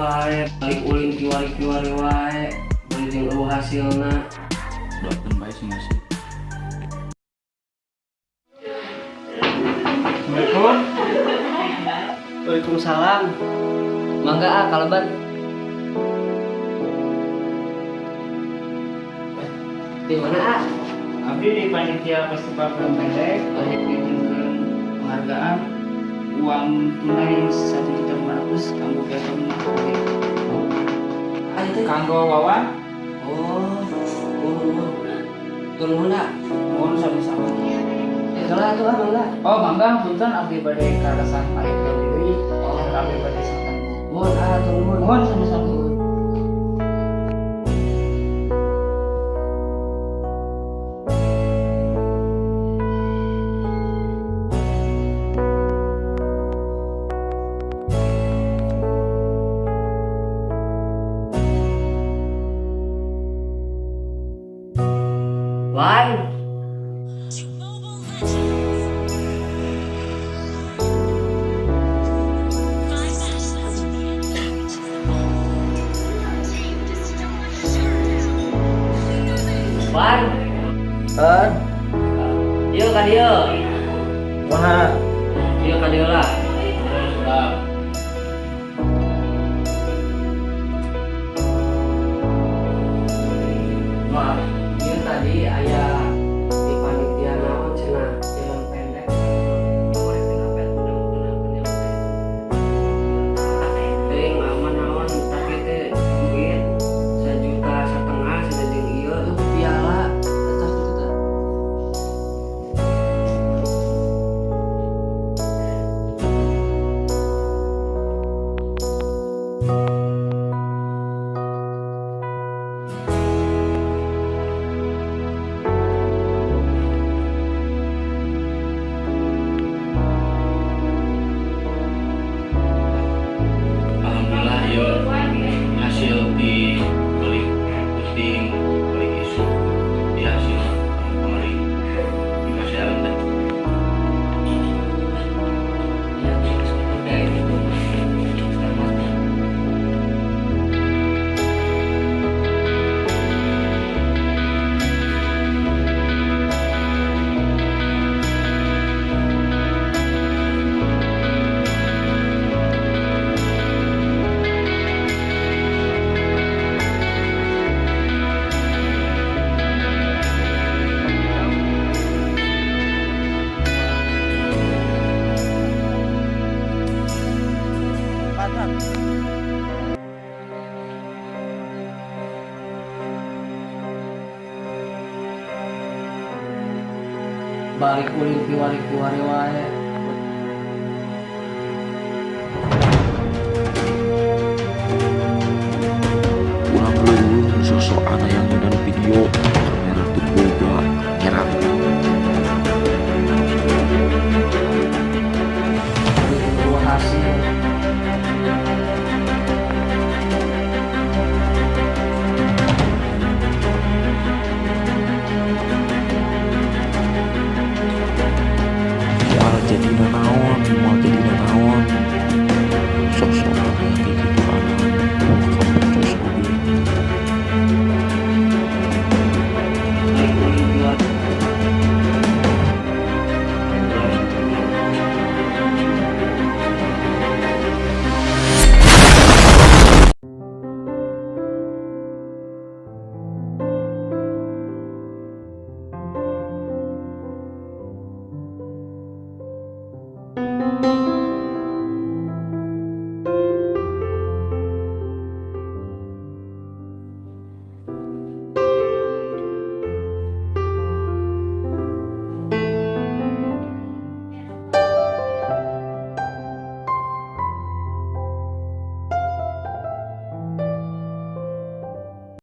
Wae, balik ulin kiwari-kiwari wae, beli jeung eueuh hasilna. Doakeun bae sing hasil. Assalamualaikum. Waalaikumsalam. Mangga ah kalebat. Di mana ah? Abdi di panitia festival film pendek dikirimkeun penghargaan uang tunai 1.500.000 kanggo film pendek. Ah itu. Kanggo Wawan. Oh, oh, turun ah. Mohon sami-sami. Eh, kalau atuh ah mangga. Oh, mangga, punten abdi bade karasan panitia deui. Oh, abdi bade santan. Mohon ah, turun. Mohon sami-sami. Wan. Wan. Eh, Ieu ka dieu. Mana? Ieu ka dieu lah. Maaf, ieu tadi aya di panitia naon cenah film pendek. Boleh kenapa udah teh. Teuing aman naon tapi teh duit 1,5 juta cenah jeung ieu piala eta kitu tah. Alhamdulillah ieu hasil di balik penting balik isuk di hasil pamari di pasar teh. Ya, udah itu. Selamat. Patrat. Balik ulin kiwari-kiwari wae.